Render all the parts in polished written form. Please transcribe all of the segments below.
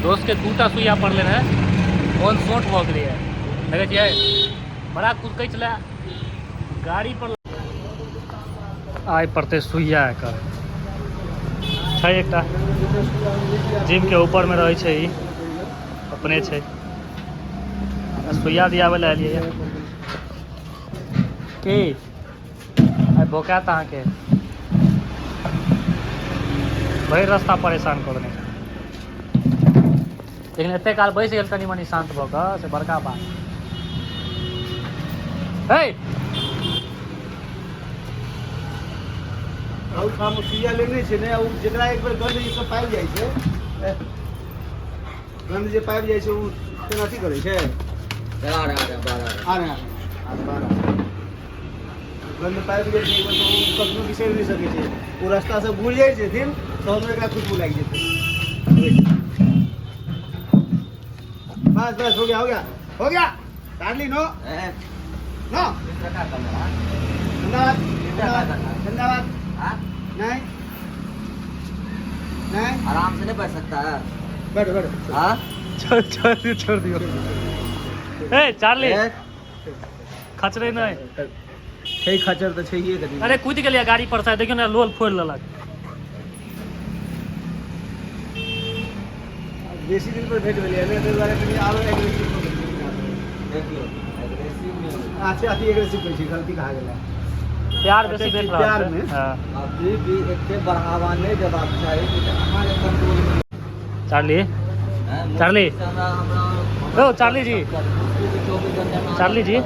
दोस्तके 2टा सुइया पड़लै हँ, मोन सोट भऽ गेलैए। देखै छियै बड़ा कुदकै छलै गाड़ी पर। आइ पड़तै सुइया एकर। छै एकटा जिमके ऊपरमे रहै छै, ई अपने छै। सुइया दियाबै लए एलियै की आइ भोकायत अहाँके, भरि रास्ता परेशान कऽ देने छै। लेकिन एते काल बैस गेल कनि मनि शान्त भऽ कऽ, से बड़का बात हे। ओहिठाम सुइया लेने छै ने, ओ जकरा एक बेर गंध ई सब पाबि जाइ छै, गंध जे पाबि जाइ छै ओ केना अथी करै छै। आ रहा है, बारह। आ रहा है, बारह। गंध पाबि जाइ छै एक बेर तऽ ओ कखनो बिसरि नहि सकै छै। ओ रास्तासँ घुरि जाइ छथिन तहन एकरा खुशबू लागि जेतै। बस बस, हो गया, हो गया, हो गया। चार्ली, नो नो। धन्यवाद, धन्यवाद। नहीं नहीं। आराम से नहीं बैठ सकता है? बैठो, बैठो। हाँ। छोड़, छोड़ दियौ, छोड़ दियौ। ए चार्ली, खचरै नहि। छै, खचर तऽ छैहे कनि। अरे, कूदि गेलियै गाड़ी पर से, देखियौ ने, लोल फोड़ि लेलक। बेसी दिन पर भेट भेलै ने, ताहि दुआरे कनि आरो एग्रेसिव भऽ गेलै। देखियौ, एग्रेसिव नहीं हो। अच्छा, अथी एग्रेसिव कहै छी, गलती कहा गेलै। प्यार बेसी भेट रहल प्यार छै। मे। हँ। अभी भी एते बढ़ावा नहीं देबाक चाही कि अहाँके कंट्रोल में। चार्ली। हैं, चार्ली। मुश्किल से हमरा हमरा ओ, चार्ली जी। मुश्किल से 24 घंटा में चार्ली जी।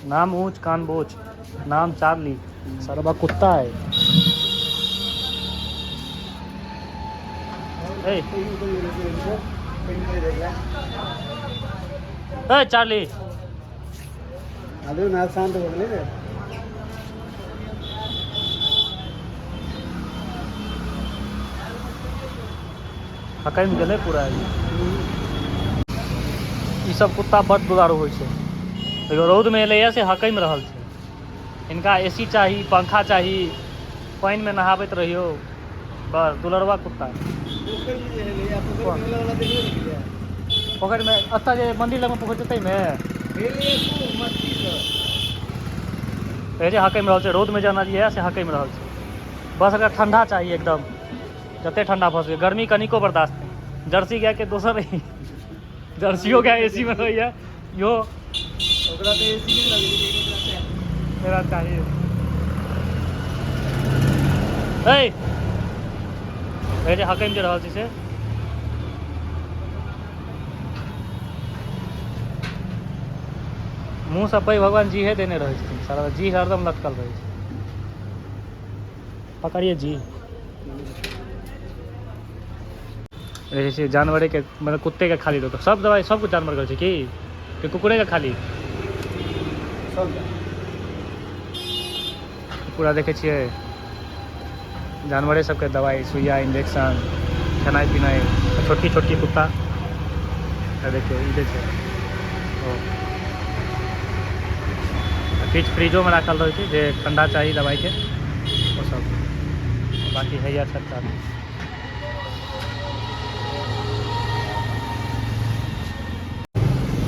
नाम ऊंच कान बोच, नाम चार्ली, सरबा कुत्ता है। ए। ए चार्ली। आलू ना, शांत हो गेलै ने। हकमि गेलै पूरा। ई सब कुत्ता बड दुलारू होइ छै। देखियौ, रौदमे एलैए से हकमि रहल छै। हिनका एसी चाही, पंखा चाही, पानिमे नहाबैत रहियौ, बस दुलरवा कुत्ता। पोखरिमे जे हेलैया, पोखरिमे हेलय वाला देखबे नहि केलियै। पोखरिमे, एतऽ जे मंदिर लगमे पोखरि छै ताहिमे? हेलैया खूब मस्तीसँ। कहै छै हकमि रहल छै। रौदमे जे अनलियै से हकमि रहल छै। बस एकरा ठंडा चाही एकदम, जते ठंडा भऽ सकै। गर्मी कनिको बर्दाश्त नहि। जर्सी गायके दोसर, जर्सियो गाय एसी मे रहैया, इहो ओकरा तऽ एसी नहि लगै छै, लेकिन एकरा चाही। मेरा चाहिए। ए, कहै छै हकमि जे रहल छै से। मुँह से पैघ भगवान जीहे देने रहै छथिन। सारा जी हरदम लटकल रहै छै। पकड़िए जी। रहै छै जानवरेके, मतलब कुत्तेके खाली डॉक्टर सब दवाइ सब कुछ जानवर के छै कि कुकुरेके खाली? सब। पूरा देखै छियै जानवरे सबके दवाइ, सुइया, इंजेक्शन, खेनाइ पिनाइ। छोटकी छोटकी कुत्ता आ देखियौ, ई जे छै ओ आ किछु फ्रिजोमे राखल रहै छै, जे ठंडा चाही दवाइके ओ सब। बाकी हैया छत्ता।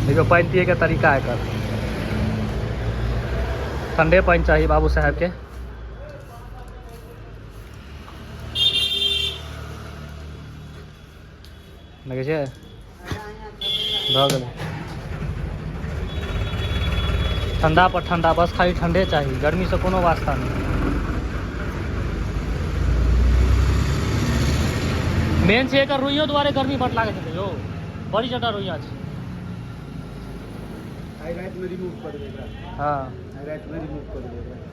देखियौ पानि पियैके तरीका एकर। ठंडे पानि चाही बाबू साहेबके। लगै छै भऽ गेलै ठंडा पर ठंडा। बस खाली ठंडे चाही, गर्मीसँ कोनो वास्ता नहि। मेन छै एकर रुइयो दुआरे गर्मी बड लागैत हेतै यौ। बड़ी जादा रुइया छै। आइ रातिमे रिमूव कऽ देबै एकरा। आइ रातिमे रिमूव कऽ देबै एकरा।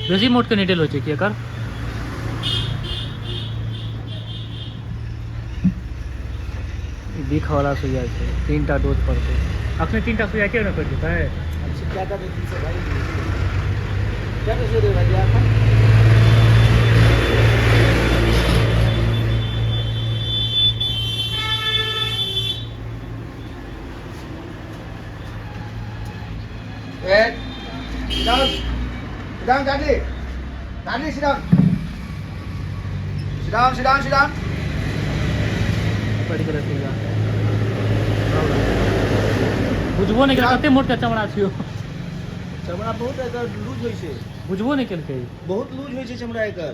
बेसी मोटके निडल होइ छै कि एकर? ई बिख वाला सुइया छै। 3टा डोज पड़तै। अखने 3टा सुइया के ने पड़ि जेतै? अच्छा, क्या क्या देती से भाई? क्या कैसे दे भाई आप? बैठ। Sit down. Sit down, Charlie. Charlie, sit down. Sit down, sit down, sit down. पड़ि गेलै सुइया। बुझबो नहि केलकै, कते मोटका चमड़ा छियौ। चमड़ा बहुत एकर लूज होइ छै। बुझबो नहि केलकै। बहुत लूज होइ छै चमड़ा एकर।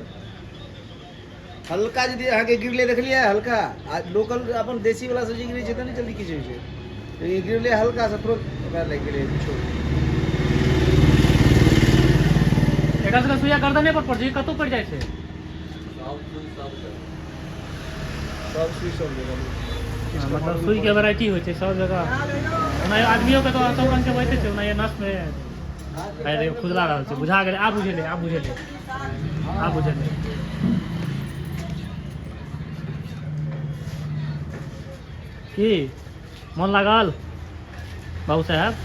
हल्का यदि अहाँके गिरले देखलियै हल्का, आ लोकल अपन देसी वाला सब्जी गिरै छै तऽ नहि जल्दी किछु होइ छै, लेकिन गिरले हल्का सा तुरंत ओकरा लागि गेलै किछो। एकर सबके सुइया गर्दने पर पड़ै छै, कतौ पड़ि जाइ छै? सब सुई सब जगह। सब सुई सब जगह। मतलब सुई के वेराइटी होइ छै सब जगह। ओना आदमियों के तऽ सब रंग के होइते छै। ओना नस मे अरे खुजला रहल छै। बुझा गेलै, आब बुझेलै, आब बुझेलै, आब बुझेलै। की मोन लागल बाबू साहेब?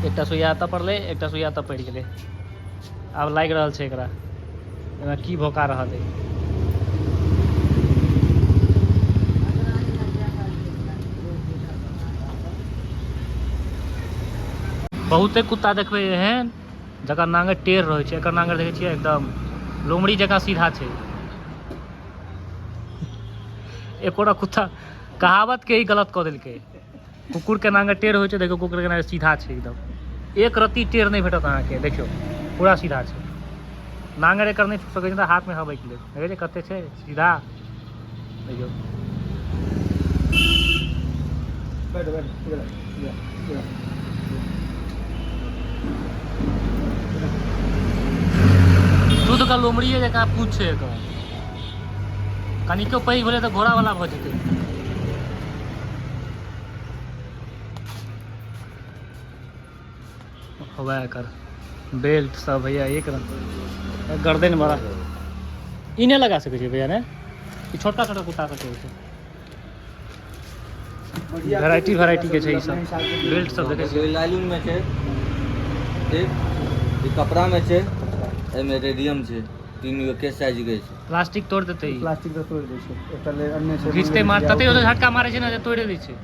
एकटा सुइया एतऽ पड़लै, एकटा सुइया एतऽ पड़ि गेलै। आब लागि रहल छै एकरा, एहिमे की भोका रहल है। बहुते कुत्ता देखबै एहन जकर नांगर टेढ़ रहै छै। एकर नांगर देखै छियै, एकदम लोमड़ी जकाँ सीधा छै। एकोटा कुत्ता कहावत के ही गलत कऽ देलकै। कुकुर के नांगर टेढ़ होइ छै, देखियौ कुकुर के नांगर सीधा छै एकदम, एक रत्ती टेढ़ नहि भेटत अहाँके। देखियौ पूरा सीधा छै नांगर एकर, नहि छू सकै छै तऽ हाथमे हबकि लेत। देखै छियै कते छै सीधा, देखियौ। बैठ बैठ, इधर इधर इधर। शुद्ध के लोमड़िए जकाँ पूछ छै एकर। कनिको पैघ भेलै तऽ घोड़ावला भऽ जेतै। हवा एकर बेल्ट सब भैया एक रंग, गर्दन बड़ा। ई नहि लगा सकै छै भैया ने, ई छोटका छोटका कुत्ता सबके होइ छै। वेराइटी वेराइटी के छै ई सब बेल्ट सब, देखै छियै। लाइलून में छै, ठीक? ई कपड़ा में छै, एहिमे रेडियम छै, तीन गो के साइज के छै। प्लास्टिक तोड़ देतै ई। प्लास्टिक तऽ तोड़ि दै छै। एकटा ले अन्य छै। घिचते मार तते ओते झटका मारै छै ने जे तोड़े दै छै।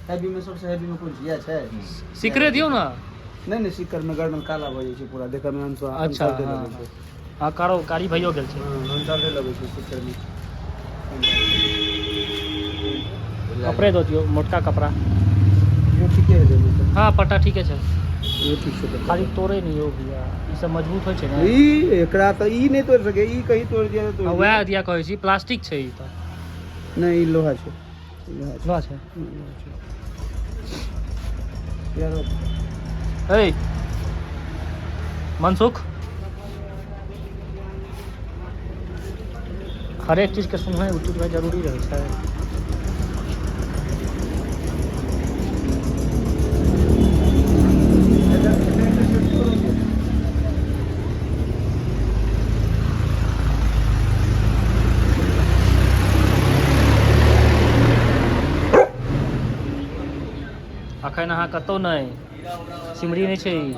हैवी में, सबसे हैवी में कोन छै? इएह छै। सिकरे दियौ ने। नहि नहि, सिक्कर में गर्दन काला भऽ जाइ छै पूरा, देखऽ मे अच्छा। अनसर हँ। लगै छै। हँ, कारो कारी भइयो गेल छै। हँ, अनसर लगै छै सिक्कर में। कपड़े दऽ दियौ, मोटका कपड़ा। इहो ठीके हेतै मतलब। हँ, पट्टा ठीके छै। इहो ठीक छै पट्टा। खाली तोड़े नहि यौ भैया, ई सब मजबूत होइ छै ने। ई एकरा तऽ ई नहि तोड़ि सकै, ई कहीं तोड़ि दिया तऽ तोड़ि वएह दिया कहै छी, प्लास्टिक छै ई तऽ। दिया। नहि, ई लोहा छै, ई लोहा छै। लोहा छै। ई लोहा छै यार। ऐ मनसुख, हरेक चीजके सुननाइ उचित भाई जरूरी रहै छै। एकर एकर सेफ्टी होइ छै। अखन अहाँ कतहु नहि, सिमरी नहि छै ई।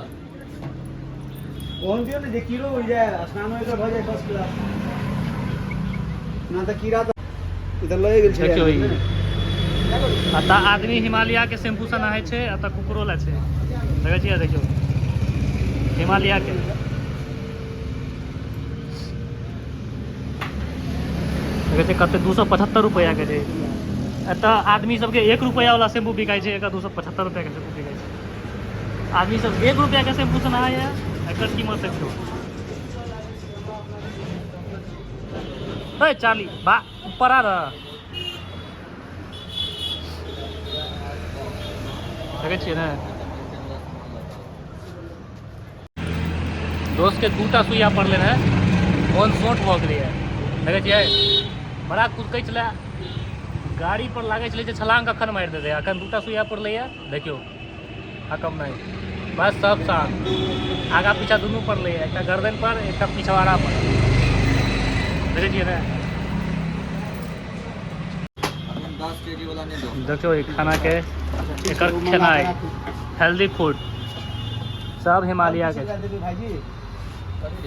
ओहन दियौ ने जे कीड़ो उड़ि जाय, स्नानो एकर भऽ जाय फर्स्ट क्लास ना। तऽ कीड़ा तऽ ई तऽ लए गेल छै। देखियौ ई। ने। एतऽ आदमी हिमालया के शैम्पू से नहाय छै, एतऽ कुकुरो लै छै। देखै छियै, देखियौ हिमालया के। देखै छियै कते, 275 रुपैआ के छै। एतऽ आदमी सबके 1 रुपैआ वाला शैम्पू बिकाइ छै, एकर 275 रुपैआ के शैम्पू बिकाइ छै। आदमी सब 1 रुपैआ के शैम्पू से नहाइए, एकर कीमत देखियौ। ए चार्ली बा, ऊपर आ रहा। देखै छियै ने दोस्तके, दूटा सुइया पड़लै रहए, मोन सोट भऽ गेलैए। देखै छियै, बड़ा कुदकै छलै गाड़ी पर, लागै छलै जे छलांग कखन मारि देतै। अखन दूटा सुइया पड़लैए, देखियौ, हकम नहि, बस सब शांत। आगा पीछा दुनू पड़लैए, एकटा गर्दन पर, एकटा पिछवाड़ा पर। देखै छियै ने? अखन 10 केजी वाला नहि दो। देखियौ ई खानाके, एकर खेनाइ हेल्दी फूड सब हिमालया के। भाईजी।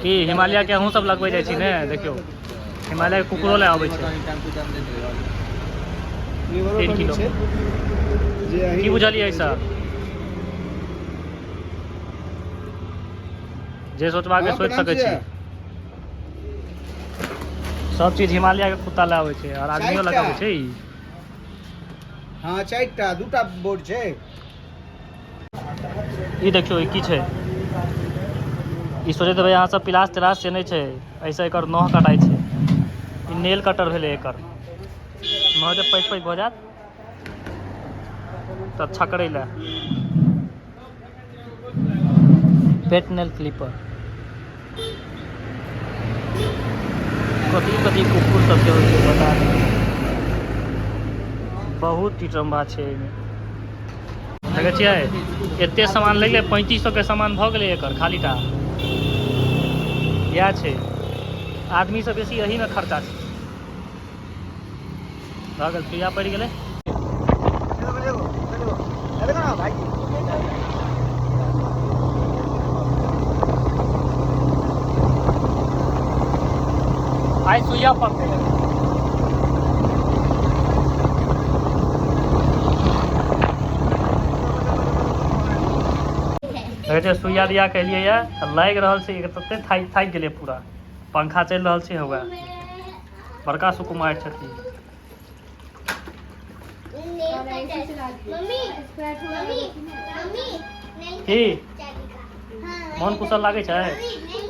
की हिमालय के अहूँ सब लगबै जाइ छी ने? देखियौ। हिमालय के कुकुरो लए आबै छै। टाइम टू टाइम दैत रहै। लीवरो 3 टॉनिक किलो। छै जे अहीं की बुझलियै सर? जे सोचबाक हँ, सोचि प्रणाम सकै छी। छियै। सब चीज हिमालय के कुत्ता लए आबै छै और आदमियो चारिटा। लगाबै छै ई। हँ, चारिटा, दूटा बोर्ड छै। ई देखियौ, ई की छै? ई सोचैत हेबै अहाँ सब पिलास तिलास, से नहि छै। ऐसे एकर नह कटाइ छै। ई नेल कटर भेलै। एकर नह जब पैघ पैघ भऽ जायत तऽ छकड़ै लए पेट नेल क्लिपर। कथी कथी कुकुर सबके होइ छै, पता नहि। बहुत टिटम्बा छै एहिमे। देखै छियै, एते सामान लागि गेलै। 3500 के सामान भऽ गेलै एकर खाली टा। इएह छै, आदमीसँ बेसी एहीमे खर्चा छै। भऽ गेल, सुइया पड़ि गेलै। देखो ना भाई। आइ सुइया पड़तै। देखै छियै, सुइया दिया के एलियै यऽ तऽ लागि रहल छै तते थाकि थाकि गेलै पूरा। पंखा चलि रहल छै। हुए बड़का सुकुमार छथिन। Mummy, mummy, mummy. की? हाँ। मोन कुशल लागै छै? मम्मी।